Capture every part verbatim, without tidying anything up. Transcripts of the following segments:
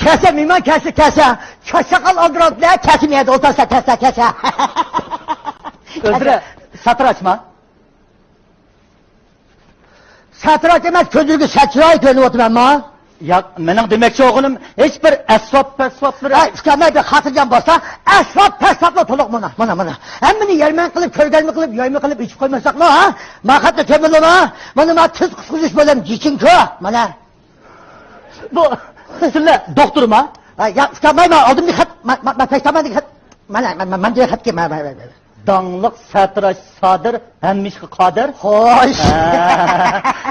كەلسە، مېھمان كەلسە، كەلسە. چاچ ساقال ئالدىراپ، كەلسە، مەيەردە ئولتۇرسا، كەلسە، كەلسە. ئۆزرە، ساتىراشما؟ ساتىراش ئەمەس، كۆزلىرىگە سەتچىراي كۆرۈنۈۋاتىمەنما؟ ياق، مېنىڭ دېمەكچى بولغىنىم، ھېچ بىر ئەسۋاب-پەسۋابلىرى. ئەي، ئۇكام، مەن بىر خاتىرجەم بولسا، ئەسۋاب-پەسۋابلا تولۇق مانا، مانا، مانا. ھەممىنى يەرمەن قىلىپ، كۆرگەزمە قىلىپ، يايما قىلىپ ئېچىپ قويمىساقمۇ، ھە؟ ما خەتنى كۆرمىدىڭما؟ مانا، ما تېز قۇتقۇزۇش بۆلۈم، جېچىنكو، مانا. بۇ، سىلەر دوختۇرما؟ ھە، ياق، ئۇكام، مانا، ئالدىمدىكى خەت، ما، ما، ما، پەشتاماندىكى خەت، مانا، ما، ما، ماندىكى خەتكە، ما، ما، ما، ما. داڭلىق ساتىراش سادىر ھەممە ئىشقا قادىر. خوش.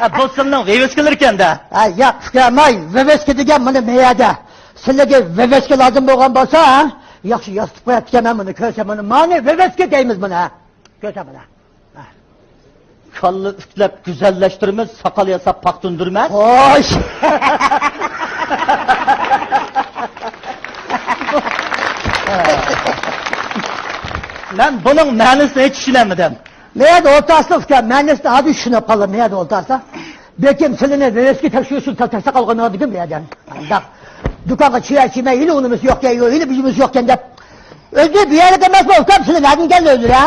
ھە، بۇ سىلنىڭ ۋىۋىسكىلىرىكەن-دە. ھە، ياق، ئۇكام، ۋىۋىسكا دېگەن مانا مەيەردە. سىلىگە ۋىۋىسكا لازىم بولغان بولسا، ھە، ياخشى ياستۇق قويۇپتىكەن، مەن بۇنى كۆرسەم، مانا، مانا ۋىۋىسكا دەيمىز بۇنى، ھە. كۆرسەم مانا. ھە. كاللا ئۈكلەپ گۈزەللەشتۈرىمىز، ساقال ياساپ پاختا ئۈندۈرمەس. خوش. مەن بۇنىڭ مەنىسىنى ھېچ چۈشىنەلمىدىم. مەيەردە ئولتۇرسا ئۇكام، مەنىسىنى ھازىر چۈشىنىپ قالدىم، مەيەردە ئولتۇرسا. بەلكىم سىلىنى ۋىۋىسكا تەكشۈرۈشنى تەكشۈرسە قالغان ئادىم مەيەردە. دۇكانغا چىۋە چىمەي، ھېلى ئۇنىمىسى يوقكەن، ھېلى بىژىمىسى يوقكەن دەپ. ئۆزى بۇ يەرلىك ئەمەسمۇ ئۇكام، سىلەر نەدىن كەلدى ئۆزلىرى، ھە؟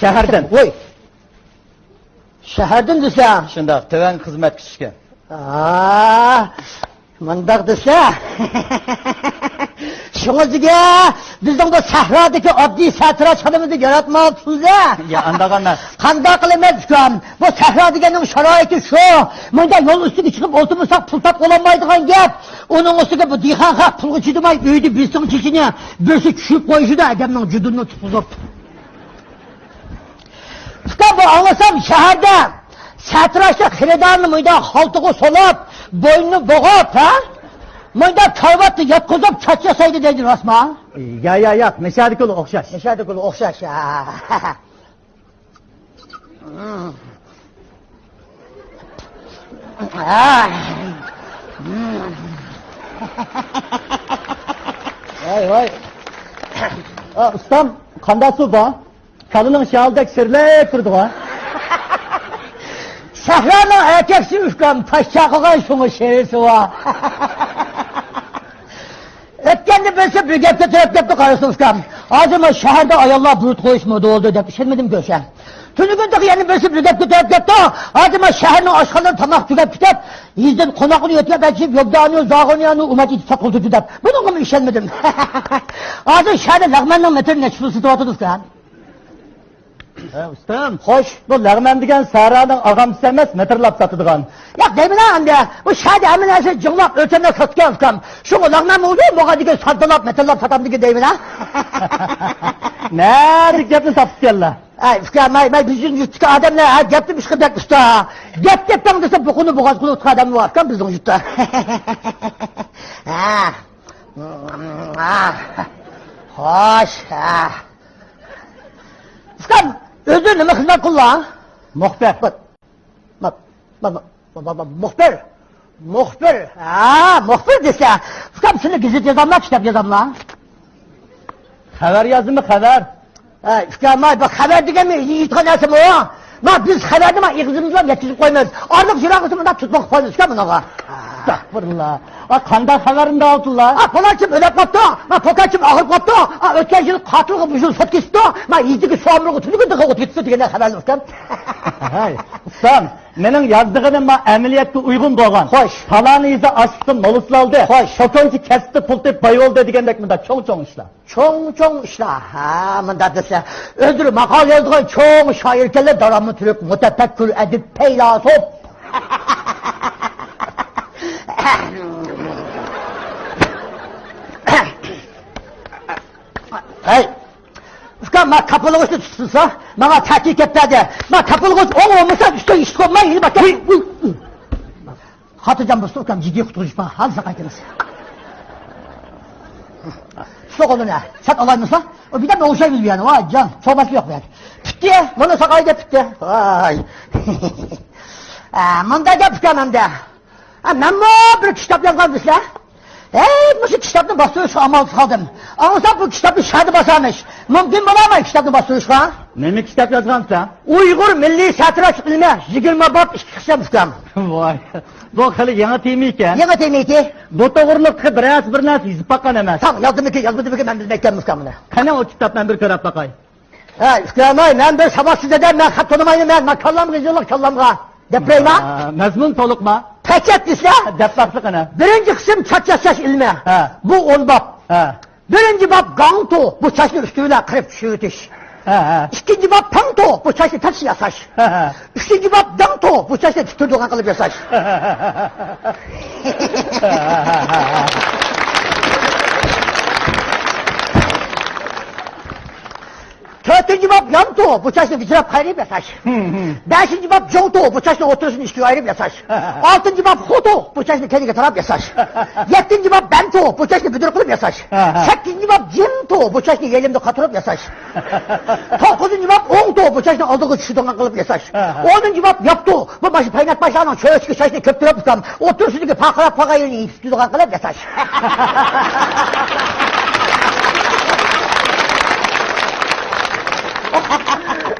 شەھەردىن. ۋوي. شەھەردىن دېسە؟ شۇنداق، تۆۋەن خىزمەت كۈتۈشكە. ئا، مۇنداق دېسە. شۇڭا سىزگە بىزنىڭ بۇ سەھرادىكى ئاددىي ساتىراشخانىمىزنى ياراتماپسىز-ە. يا، ئانداق ئەمەس. قانداق قىلىمىز ئۇكام؟ بۇ سەھرا دېگەننىڭ شارائىتى شۇ. مۇنداق يول ئۈستىگە چىقىپ ئولتۇرمىساق پۇل تاپقىلى بولمايدىغان گەپ. ئۇنىڭ ئۈستىگە بۇ دېھقان خەق پۇلغا چىدىماي ئۆيدە بېسىڭ چېچىنى بىرسى چۈشۈرۈپ قويۇشىدۇ ئادەمنىڭ جۇدۇنىنى تۇتقۇزۇپ. ئۇكا، بۇ ئاڭلىسام شەھەردە ساتىراشلىق خېرىدارنى مۇنداق خالتىغا سولاپ، بوينىنى بوغۇپ، ھە؟ مۇنداق كارىۋاتتا ياتقۇزۇپ چاچ ياسايدۇ دەيدۇ، راستمۇ؟ يا، يا، ياق، نەشەدىكىلا ئوخشاش. نەشەدىكىلا ئوخشاش، ھە. ۋاي، ۋاي. ئا، ئۇستام، قانداق سۇ بار؟ كالىنىڭ شالىدەك شىرلەپ تۇرىدىغۇ. سەھرانىڭ ئەركەكسى ئۇكام، تاش چاقىغان شۇڭا شىرىسى بار. ئۆتكەندە بىرسى بىر گەپ كۆتۈرۈپ كەپتۇ، قارىسۇن ئۇكام. ھازىر مانا شەھەردە ئاياللار بۇرۇت قويۇش مودا بولدى دەپ ئىشەنمىدىم كۆرسە. تۈنۈگۈن تېخى يەنە بىرسى بىر گەپ كۆتۈرۈپ كەپتۇ. ھازىر مانا شەھەرنىڭ ئاشخانىلىرى تاماق تۈگەپ كېتىپ، يېزىدىن قوناقنى يۆتكەپ ئەكىپ، يوبدانۇ، زاغۇنيانۇ، ئۇماق ئېتىپ ساقلىتىدۇ دەپ. بۇنىڭغىمۇ ئىشەنمىدىم. ھازىر شەھەردە لەغمەننىڭ مېتىرى نەچچە پۇل سېتىۋاتىدۇ ئۇكام؟ ھە، ئۇستام. خوش. بۇ لەغمەن دېگەن سەھرانىڭ ئاغامچىسى ئەمەس، مېتىرلاپ ساتىدىغان. ياق، دەيمەن ئەمدى. بۇ شەھەردە ھەممە نەرسە جىڭلاپ، ئۆلچەملەپ ساتىدىكەن ئۇكام. شۇڭا لەغمەن بولدى، ماڭا دېگەن ساددىلاپ، مېتىرلاپ ساتامدىكەن دەيمەن ھە. نەدىكى گەپنى تاپتىكەنلا؟ ئەي، ئۇكام، مەي، مەي، بىزنىڭ يۇرتتىكى ئادەملەر ھە گەپنى بىشقا بەك ئۇستا. گەپ گەپتەڭ دېسە، بۇقىنى بوغاز قىلىۋاتقان ئادەم بار ئۇكام بىزنىڭ يۇرتتا. ھە. ھە. خوش، ھە. ئۇكام، ئۆزى نېمە خىزمەت قىلىدۇ؟ مۇخبىر. ما، ما، ما، ما، ما، ما، مۇخبىر. مۇخبىر. ھە، مۇخبىر دېسە. ئۇكام، سىلى گېزىت يازاملا، كىتاب يازاملا؟ خەۋەر يازدىمۇ، خەۋەر؟ ھە، ئۇكام، ما، بۇ خەۋەر دېگەن يېتىدىغان نەرسىمۇ؟ ما، بىز خەۋەرنى ما ئېغىزىمىز بىلەن يەتكۈزۈپ قويىمىز. ئارىلىق يىراقلىسا مۇنداق تۇتما قىلىپ قويىمىز ئۇكام بۇنىڭغا. ئەستەغپۇرۇللا. ئا، قانداق خەۋەر ئۇنداق ئالتۇنلا؟ ئا، پالانچىم ئۆلۈپ قاپتۇ. ما، پوكانچىم ئاغرىپ قاپتۇ. ئا، ئۆتكەن يىل قاتىلغا بۇ يىل سوت كېسىپتۇ. ما، يېزىدىكى سۇ ئامبىرىغا تۈنۈگۈن تېخى ئوت كېتىپتۇ دېگەن خەۋەرنى ئۇكام. ھەي، ئۇستام، مېنىڭ يازىدىغىنىم ما ئەمەلىيەتكە ئۇيغۇن بولغان. خوش. پالانى يېزا ئاشلىقى موللىسىلا ئالدى. خوش. پوكانچى كەسىپتە پۇل تېپىپ باي بولدى دېگەندەك مۇنداق چوڭ-چوڭ ئىشلار. چوڭ-چوڭ ئىشلار. ھە، مۇنداق دېسە، ئۆزلىرى ماقالە يازىدىغان چوڭ شائىركەنلەر، دارامات تۈرك، مۇتەپەككۇر، ئەدىب، پەيلاسوپ. ھەي، ئۇكام، ما تاپىلىغۇچنى تۇتسا، ماڭا تەتۈر كەپ بەردى. ما تاپىلىغۇچ ئوڭ بولمىسا، ئۈستۈن ئىشىك بولماي، يېنى باشقا. خاتىرجەم بولسۇن ئۇكام، جىددىي قۇتقۇزۇش بار، ھازىر قايتىمىز. سۇ قولىنى سەت ئالايمىسا، ئۇ بىردەم ئوڭشايمىز بۇ يەرنى، ۋاي جان، چوماسى يوق بۇ يەردە. پۈتتى، مانا ساقايدى پۈتتى. ۋاي. ئە، مۇنداق گەپ ئۇكام ئەمدى. ئە، مەنمۇ بىر كىتاب يازغان بىلىسىلەر. ھەي، مۇشۇ كىتابنى باستۇرۇشقا ئامالسىز قالدىم. ئاڭلىسام، بۇ كىتابنى شەھەردە باسامىش. مۇمكىن بولاماي كىتابنى باستۇرۇشقا؟ نېمە كىتاب يازغانسەن؟ ئۇيغۇر مىللىي ساتىراچلىق ئىلمى، يىگىرمە باب، ئىككى قىسىم ئۇكام. ۋاي، بۇ خېلى يېڭى تېما ئىكەن. يېڭى تېما ئىكەن. بۇ توغرىلىق تېخى بىرەرسى بىر نەرسە يېزىپ باققان ئەمەس. تاڭ يازدىمىكىن، يازمىدىمىكىن، مەن بىلمەيتتىم ئۇكام بۇنى. قېنى، ئۇ كىتابنى مەن بىر كۆرۈپ باقاي. ھە، ئۇكام، مەن بىر ساۋاتسىز ئادەم، مەن خەت تونۇمايمەن، مەن كاللامغا يېزىلغان كاللامغا. دەپ بېرەيما؟ ھە، مەزمۇن تولۇقما؟ پەقەت دېسە، دەپ باقسا قېنى. بىرىنچى قىسىم چاچ ياساش ئىلمى. ھە. بۇ ئون باب. ھە. بىرىنچى باب گاڭتۇ، بۇ چاچنى ئۈستى بىلەن قىرىپ چۈشۈرۈۋېتىش. ھە، ھە. ئىككىنچى باب پېڭتۇ، بۇ چاچنى تەكشى ياساش. ھە، ھە. ئۈچىنچى باب داڭتۇ، بۇ چاچنى تۈتۈن دۇغان قىلىپ ياساش. تۆتىنچى باب يانتۇ، بۇ چاچنى ۋىجراپ قايرىپ ياساش. ھىم، ھىم. بەشىنچى باب جوڭتۇ، بۇ چاچنى ئوتتۇرىسىنى ئىككىگە ئايرىپ ياساش. ئالتىنچى باب خۇتۇ، بۇ چاچنى كەينىگە تاراپ ياساش. يەتتىنچى باب بەنتۇ، بۇ چاچنى بۈدۈر قىلىپ ياساش. ھە، ھە. سەككىزىنچى باب جىمتۇ، بۇ چاچنى يېلىمدا قاتۇرۇپ ياساش. توققۇزىنچى باب ئوڭتۇ، بۇ چاچنى ئالدىغا چۈشىدىغان قىلىپ ياساش. ھە، ھە. ئونىنچى باب ياپتۇ، بۇ ماشۇ پەينەت باشلارنىڭ چۆچىكى چاچنى كۆپتۈرۈپ تۇتام، ئوتتۇرىسىدىكى پارقىراپ قالغان يېرىنى يېپىپ تۇتىدىغان قىلىپ ياساش.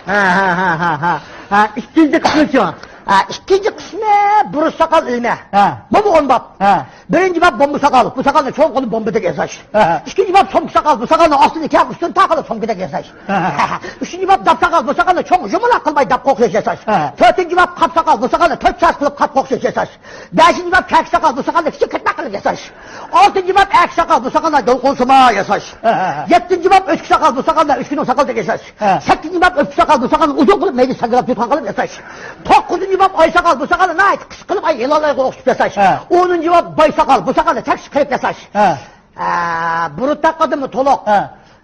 ھە، ھە، ھە، ھە، ھە. ھە، ئىككىنچى قىسمى شۇ. ھە، ئىككىنچى قىسمى بۇرۇت ساقال ئىلمى. ھە. بۇمۇ ئون باب. ھە. بىرىنچى باب بومبا ساقال، بۇ ساقالنى چوڭ قىلىپ بومبىدەك ياساش. ھە. ئىككىنچى باب سومكا ساقال، بۇ ساقالنى ئاستىنى كەڭ ئۈستىنى تار قىلىپ سومكىدەك ياساش. ھە. ئۈچىنچى باب داپ ساقال، بۇ ساقالنى چوڭ يۇمىلاق قىلماي داپقا ئوخشاش ياساش. ھە. تۆتىنچى باب قاپ ساقال، بۇ ساقالنى تۆت چاس قىلىپ قاپقا ئوخشاش ياساش. بەشىنچى باب كەكە ساقال، بۇ ساقالنى كىچىك كەتمەك قىلىپ ياساش. ئالتىنچى باب ئەكە ساقال، بۇ ساقالنى دولقۇن سىما ياساش. ھە، ھە، ھە. يەتتىنچى باب ئۆچكە ساقال، بۇ ساقالنى ئۆچكىنىڭ ساقىلىدەك ياساش. ھە. سەككىزىنچى باب ئۆپكە ساقال، بۇ ساقالنى ئۇزۇن قىلىپ مەيدە ساگىراپ يوتقان قىلىپ ياساش. توققۇزىنچى باب ئاي ساقال، بۇ ساقالنى ناھايىتى قىسقا قىلىپ ئاي يىلانلايغا ئوخشىتىپ ياساش. ھە. ئونىنچى باب باي ساقال، بۇ ساقالنى تەكشى قىلىپ ياساش. ھە. ھە، بۇرۇت تاقىدىمۇ تولۇق. ھە.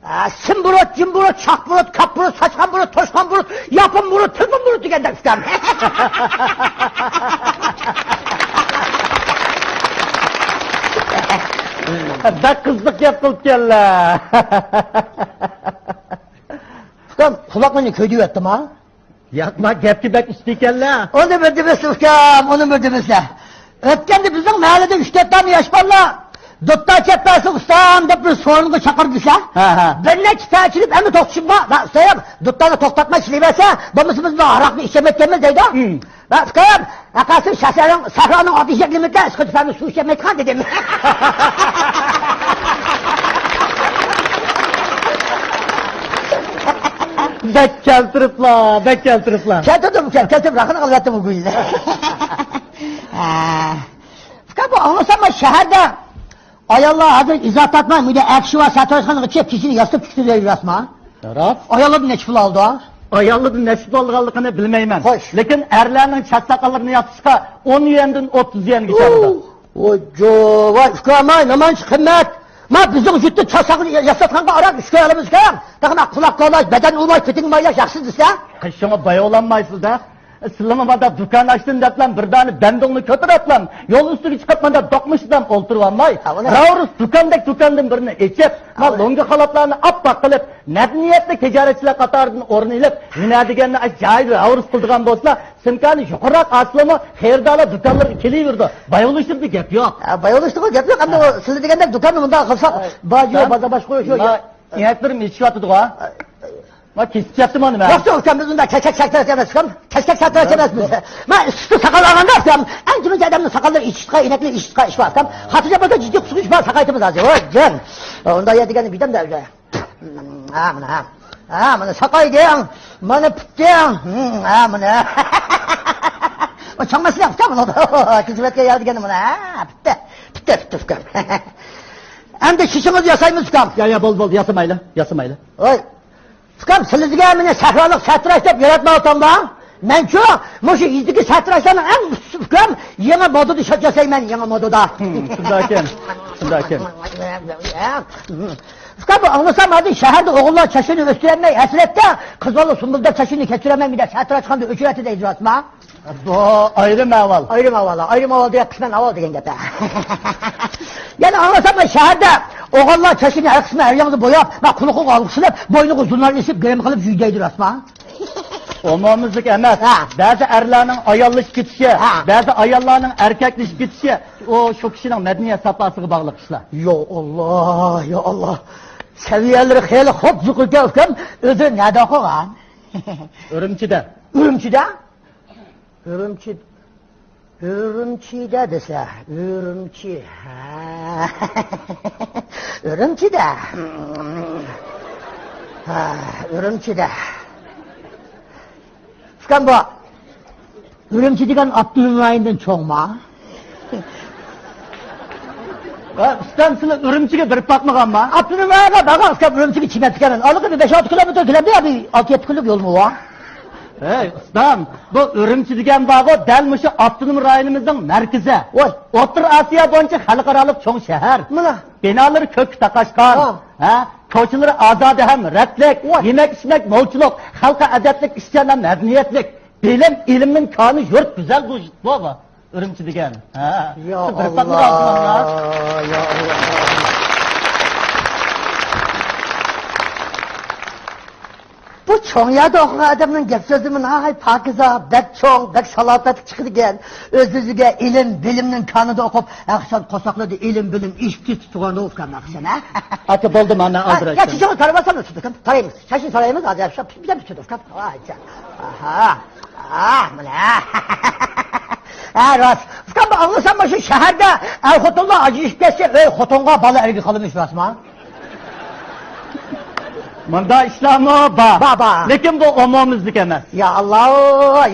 ھە، سىم بۇرۇت، جىم بۇرۇت، شاخ بۇرۇت، كاپ بۇرۇت، ساچقان بۇرۇت، توشقان بۇرۇت، ياپون بۇرۇت، تېلېفون بۇرۇت دېگەندەك ئۇكام. بەك قىزىق گەپ قىلىپكەنلەر. ئۇكام، قۇلاقلىرىنى كۆيدۈرۈۋەتتىم ھا. ياق، ما گەپكە بەك ئۇستا ئىكەنلە. ئۇنى بىر دېمىسە ئۇكام، ئۇنى بىر دېمىسە. ئۆتكەندە بىزنىڭ مەھەللىدە ئۈچ تۆت دانە ياش بالىلار دۇتتا چەپ بەرسە ئۇستام دەپ بىر سورۇنغا چاقىردى دېسە. ھە، ھە. بىر نەچچە پەچىلىپ ئەمدى توختىشىپ بار. ۋە ئۇستام، دۇتتانى توختاتماي ئىشلىۋەرسە، بولمىسا بىز بۇ ھاراقنى ئىچەلمەيدىكەنمىز دەيدۇ. ھىم. ۋە ئۇكام، ھەققاسى شەھەرنىڭ، سەھرانىڭ ئاددىي شەكلىمىدە ئىسقىتىپ بەرمىسە سۇ ئىچەلمەيدىغان دېدىم. بەك كەلتۈرۈپلا، بەك كەلتۈرۈپلا. كەلتۈردۈم، كەل-، كەلتۈرۈپ راخىنى قىلىۋەتتىم بۈگۈن. ھە. ئۇكا، بۇ ئاڭلىسام، شەھەردە ئاياللار ھازىر ئىزا تارتماي، مۇنداق ئەر كىشى بار، ساتىراشخانىغا چىقىپ، كېچىنى ياسىتىپ چىقىپ يۈرەتمە. راست. ئاياللاردىن نەچچە پۇل ئالىدۇ؟ ئاياللاردىن نەچچە پۇل ئالغانلىقىنى بىلمەيمەن. خوش. لېكىن ئەرلەرنىڭ چاچ ساقاللىرىنى ياسىتىشقا ئون يۈەندىن ئوتتۇز يۈەنگىچە ئالىدۇ. ۋاي جو، ۋاي ئۇكام، ئاي نېمانچە قىممەت. ما بىزنىڭ يۇرتتا چاچ ساقال ياساتقانغا ئاران ئۈچ كوي ئالىمىز ئۇكام. تېخى ما قۇلاق كولاش، بەدەن ئۇۋاش، پېتىڭ مايلاش ياخشى دېسە. قىز شۇڭا باي ئولانمايسىز-دە. سىلىمۇ مانا دۇكان ئاچتىم دەپلا بىر دانە بەندۇڭنى كۆتۈرۈپلا يولنىڭ ئۈستىگە چىقىپ مانا دوقمۇشىدام ئولتۇرۇۋالماي، ھە، ئۇنى راۋرۇس دۇكاندەك دۇكاندىن بىرنى ئېچىپ، ما ھە، ئۇنى لوڭگا خالاتلارنى ئاپئاق قىلىپ، مەدەنىيەتلىك تىجارەتچىلەر قاتارىدىن ئورۇن ئېلىپ، ھۈنەر دېگەننى ئاشۇ جايىدا راۋرۇس قىلىدىغان بولسىلا، سىمكانى يۇقىرىراق ئالسىلىمۇ خېرىدارلار دۇكانلىرىغا كېلىۋېرىدۇ. باي بولۇشتۇرىدۇ گەپ يوق. ھە، باي بولۇشتۇرغان گەپ يوق. ئەمدى ئۇ سىلەر دېگەندەك دۇكاننى مۇنداق قىلساق، ھە، باجى يوق، ھە، بازار باشقۇرۇش يوق. ما ئىنەكلىرىم ئېچىشىۋاتىدىغۇ. ما كېسىپ كەتتىم ئۇنى مەن. ياخشى ئۇكام، بىز ئۇنداق كەچەك شەكلەت ئەمەس ئۇكام. كەچەك شەكلەت ئەمەس بىز. ما ئىسسىقتا ساقال ئالغاندا ئۇكام، ئەڭ جىمىچ ئادەمنىڭ ساقاللىرى ئېچىشقا، ئىنەكلەر ئېچىشقا ئىش بار ئۇكام. خاتىرجەم بولسا جىددىي قۇسۇق ئىش بار، ساقايتىمىز ھازىر. ۋاي جان. ئۇنداق يەر دېگەننى بىدەم دە ئۆزى. ھا، مانا، ھا. ھا، مانا ساقايدىڭ. مانا پۈتتۈڭ. ھا، مانا. ئۇ چاڭماسلىق ئۇكام، بۇنىڭدا. كېسىۋەتكەن يەر دېگەننى مانا. ھا، پۈتتى. پۈتتى، پۈتتى ئۇكام. ئەمدى چېچىڭىزنى ياسايمىز ئۇكام. يا، يا، بولدى، بولدى، ياسىمايلى، ياسىمايلى. ۋاي. ئۇكام، سىلىدىگە مېنى سەھرالىق ساتىراش دەپ ياراتمايۋاتامدا؟ مەنچۇ، مۇشۇ يېزىدىكى ساتىراشلارنىڭ ئەڭ ئۇستىسى ئۇكام، يېڭى مودىدا شاچ ياسايمەن، يېڭى مودىدا. ھىم، شۇنداكەن، شۇنداكەن. ئۇكام، بۇ ئاڭلىسام، ھازىر شەھەردە ئوغۇللار چاچىنى ئۆستۈرەلمەي ھەسرەتتە، قىز بالا سۇمبۇلدەك چاچىنى كەچۈرەلمەي، مېنى ساتىراشخانىدا ئۆچۈرەتتى دەيدۇ راستمۇ؟ بۇ ئايرىم ئەھۋال. ئايرىم ئەھۋال، ئايرىم ئەھۋال دېگەن قىسمەن ئەھۋال دېگەن گەپ. يەنە ئاڭلىسام، مەن شەھەردە ئوغۇللار چاچىنى ھەر قىسمى ھەر ياڭزا بوياپ، مەن قۇلىقىغا ھالقا سېلىپ، بوينىغا زۇنار ئېسىپ، گىرىم قىلىپ يۈيدەيدۇ راستما؟ ئومۇميۈزلۈك ئەمەس. ھە. بەزى ئەرلەرنىڭ ئاياللىشىپ كېتىشى، ھە، بەزى ئاياللارنىڭ ئەركەكلىشىپ كېتىشى، ئۇ شۇ كىشىنىڭ مەدەنىيەت ساپاسىغا باغلىق ئىشلار. يا ئاللا، يا ئاللا. سەۋىيەلىرى خېلى خوپ يۇقىرىكەن ئۇكام. ئۆزى نەدە ئوقۇغان؟ ئۈرۈمچىدە. ئۈرۈمچىدە؟ ئۈرۈمچى، ئۈرۈمچىدە دېسە، ئۈرۈمچى. ھە. ئۈرۈمچىدە. ھە، ئۈرۈمچىدە. ئۇكام، بۇ ئۈرۈمچى دېگەن ئاپتونوم رايوندىن چوڭما؟ ھە، ئۇستام، سىلەر ئۈرۈمچىگە بېرىپ باقمىغانما؟ ئاپتونوم رايونغا بارغان ئۇكام، ئۈرۈمچىگە چىمەن تىكەن. ئالىقى بىر بەش-ئالتە كىلومېتىر كېلەمدۇ يا بىر ئالتە-يەتتە كۈنلۈك يولمۇ بار؟ ھەي، ئۇستام، بۇ ئۈرۈمچى دېگەن بارغۇ، دەل مۇشۇ ئاپتونوم رايونىمىزنىڭ مەركىزى. ۋاي. ئوتتۇرا ئاسىيا بويىچە خەلقئارالىق چوڭ شەھەر. مانا. بىنالىرى كۆككە تاقاشقان. ھا. ھە؟ كوچىلىرى ئازادە ھەم رەتلىك، ۋاي. يېمەك-ئىچمەك مولچىلىق، خەلقى ئەدەپلىك، ئىشچان ھەم مەدەنىيەتلىك. بىلىم، ئىلىمنىڭ كانى يۇرت گۈزەل بۇ، بۇ، بۇ ئۈرۈمچى دېگەن. ھە. يا ئاللا، يا ئاللا. بۇ چوڭ يەردە ئوقۇغان ئادەمنىڭ گەپ سۆزلىرىمۇ ناھايىتى پاكىزە، بەك چوڭ، بەك سالاپەتلىك چىقىدىكەن. ئۆز-ئۆزىگە ئىلىم، بىلىمنىڭ كانىدا ئوقۇپ، ھەرقاچان قورساقلىرىدا ئىلىم، بىلىم ئېشىپ كېتىپ تۇرغان ئۇكام ھەرقاچان، ھە؟ ئاكا، بولدى، مانا ھە، ئالدىراش. يا، چېچىڭىز تارىۋالسام، تۇتۇكام. تارايمىز. چاچنى تارايمىز، ھازىر ياپشاپ، بىر بىتىدۇ ئۇكام. ۋاي، جان. ئاھا. ئاھ، مانا. ھە، راست. ئۇكام، ئاڭلىسام، مۇشۇ شەھەردە ئەر-خوتۇنلار ئاجرىشىپ كەتسە، ئۆي خوتۇنغا، بالا ئەرگە قالىمىش، راستما؟ مۇنداق ئىشلارمۇ بار. بار، بار. لېكىن بۇ ئومۇميۈزلۈك ئەمەس. يا ئاللا،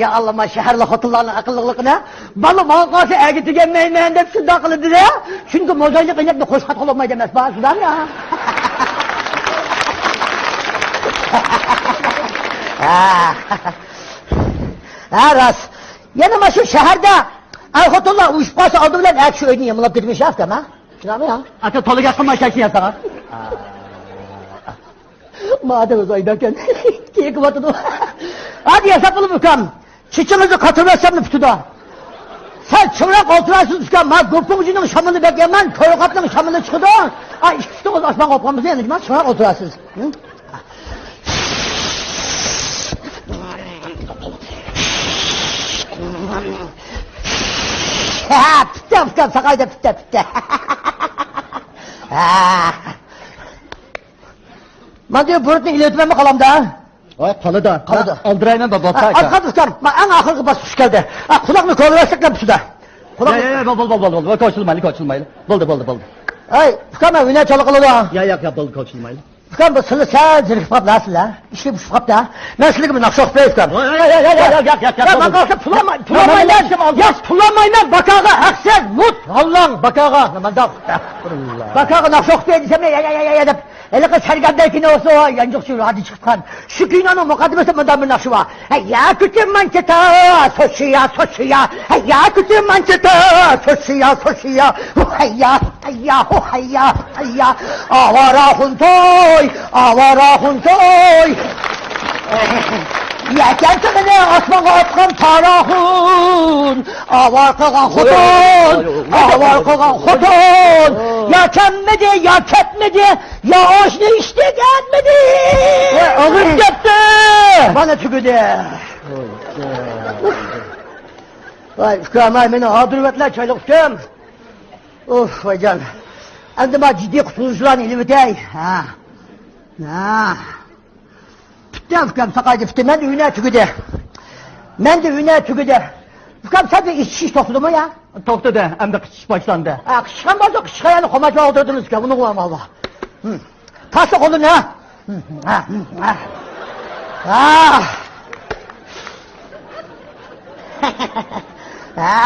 يا ئاللا، ما شەھەرلىك خوتۇنلارنىڭ ئەقىللىقلىقىنى. بالا ماڭا قالسا ئەرگە تېگەلمەيمەن دەپ شۇنداق قىلىدۇ-دە. چۈنكى موزايلىق ئىنەكنى قوشقا تولۇماي دەمەس، بار شۇنداق يا. ھە. ھە، راست. يەنە مانا شۇ شەھەردە ئەر-خوتۇنلار ئۇرۇشۇپ قالسا، ئالدى بىلەن ئەر كىشى ئۆيدىن يامىلاپ كېتىمىش ئۇكام، ھە؟ شۇنداقمۇ يا؟ ئاكا، تولا گەپ قىلما، شاشنى ياساڭا. مادەم ئۆزى ئايداكەن. كېيىن قىلىۋاتىدۇ. ھادى ياساپ بولۇپ ئۇكام. چېچىڭىزنى قاتۇرۇۋەتسەملا پۈتىدۇ. سەل چىڭراق ئولتۇرارسىز ئۇكام. ما گۇپۇڭجىنىڭ شامىلى بەك يامان، كويغاپنىڭ شامىلى چىقىدۇ. ئا، ئىككى پۇتىڭىز ئاسمانغا قوپقان بولسا يەنە نېمە؟ چىڭراق ئولتۇرارسىز. ھە؟ ھە، پۈتتى ئۇكام، ساقايدى، پۈتتى، پۈتتى. ھە. مانا بۇرۇتنى ئېلىۋېتىمەنمۇ قالامدا؟ ۋاي، قالىدۇ. قالىدۇ. ئالدىرايمەن، بابا. ھە، ئاز قالدى ئۇكام. ما ئەڭ ئاخىرقى باسقۇچ كەلدى. ھە، قۇلاقنى كولىۋەتسەك نېمە تۇتىدۇ؟ قۇلاق. يا، يا، يا، بولدى، بولدى، بولدى، بولدى. كوچىلىمايلى، كوچىلىمايلى. بولدى، بولدى، بولدى. ھەي، ئۇكام، مەن ھۈنەر چالا قىلىدۇ. يا، يا، يا، بولدى، كوچىلىمايلى. ئۇكام، بۇ سىلى سەل زېرىكىپ قاپلا سىلە. ئىشلىك بوشىپ قاپتا. مەن سىلىگە بىر ناخشا ئوقۇپ بېرەي ئۇكام. يا، يا، يا، يا، يا، يا، يا، يا، يا، ماڭا قالسا پۇل ئالماي، پۇل ئالمايمەن. يا، پۇل ئالمايمەن، باكاغا ھەقسىز، مۇت، ھاللاڭ، باكاغا. مانداق. ئەستەغپۇرۇللا. باكاغا ناخشا ئوقۇپ بېرەي دېسەم، يا، يا، يا، يا، يا دەپ. ھېلىقى سەرگەردان كىنوسى، يانچۇقچى رادىيو چىقىرىدىغان. شۇ كىنونىڭ مۇقەددىمىسىدە مۇنداق بىر ناخشا بار. ھەييا، كۈتۈم مانچىتا، سوشىيا، سوشىيا. ھەييا، كۈتۈم مانچىتا، سوشىيا، سوشىيا. ھۇ ھەييا، ھەييا، ھۇ ھەييا، ھەييا. ئاۋارە خۇنتوي، ئاۋارە خۇنتوي. يەكەن تېغىنى ئاسمانغا ئاتقان پاراخۇن. ئاۋارە قىلغان خوتۇن، ئاۋارە قىلغان خوتۇن. يا كەلمىدى، يا كەتمىدى. يا ئاشنى ئىشتىك ئەتمىدى. ۋاي، ئاغرىپ كەتتى. مانا تۈگىدى. ۋاي، ئۇكام، ۋاي، مېنى ھاردۇرۇۋەتلە، چايلىق ئۇكام. ئۇف، ۋايجان. ئەمدى ما جىددىي قۇتقۇزۇشلارنى ئېلىۋېتەي. ھە. ھە. پۈتتى، ئۇكام، ساقايدى، پۈتتى. مەندە ھۈنەر تۈگىدى. مەندە ھۈنەر تۈگىدى. ئۇكام، سەندە ئىچىش توختىدىمۇ يا؟ توختىدى، ئەمدى قىچىشىش باشلاندى. ھە، قىچىشقان بولسا، قىچىشقان يەرنى قوماچلاپ ئولتۇردىڭىزكەن، ئۇنىڭغا بولماڭلار. ھىم. تاشلا قولىنى، ھە؟ ھىم، ھە، ھىم، ھە. ھە. ھە.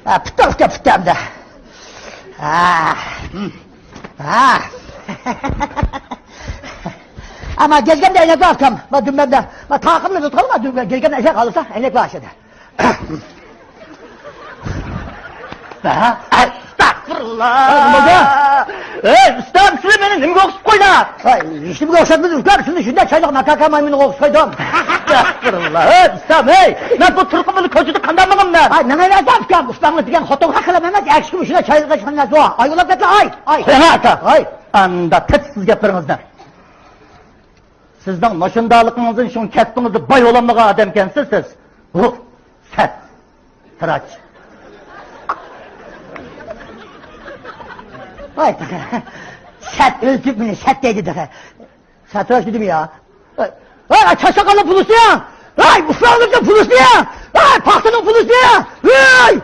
ھە، پۈتتى، پۈتتى، پۈتتى ئەمدى. ھە. ھىم. ھە. ئەمما گەجگەمدە ئەينەك بار ئۇكام. ما دۈمبەمدە. ما تاقىمنى تۇتقان ما دۈمبە. گەجگەمدە ئەينەك قالسا، ئەينەك بار ئىچىدە. ئەستەغپۇرۇللا. ھە، نېمە بولدى؟ ئەي، ئۇستام، سىلەر مېنى نېمىگە ئوخشىتىپ قويدۇڭ؟ ھەي، ھېچنېمىگە ئوخشاتمىدىم ئۇكام، سىلىنى شۇنداق چايلىق ماكاكا مايمۇنىغا ئوخشىتىپ قويدۇم. ئەستەغپۇرۇللا. ئەي، ئۇستام، ھەي، مەن بۇ تۇرقۇم بىلەن كوچىدا قانداق ماڭىمەن؟ ھەي، مېڭىۋەرسەن ئۇكام، ئۇستامغا دېگەن خوتۇنغا قىلىم ئەمەس، ئەكسىگە مۇشۇنداق چايلىق ئېچىققان نەرسە بار. ئايغۇللاپ كەتلا، ئاي، ئاي. قويۇڭ ئاكا. ئاي. ئاندا تەپسىز گەپلىرىڭىزنى. سىزنىڭ مۇشۇنداقلىقىڭىزدىن شۇڭا كەسپىڭىزدە باي بولالمىغان ئادەمكەنسىز سىز. بۇ سەت. تىراچ. ۋاي، سەت ئۆلتۈرۈپ مېنى سەت دەيدۇ تېخى. سەتراش دېدىم يا. ۋاي، ۋاي، چاشاقالنىڭ پۇلىسى يا. ۋاي، ئۇسرانلىقنىڭ پۇلىسى يا. ۋاي، پاختىنىڭ پۇلىسى يا. ۋاي!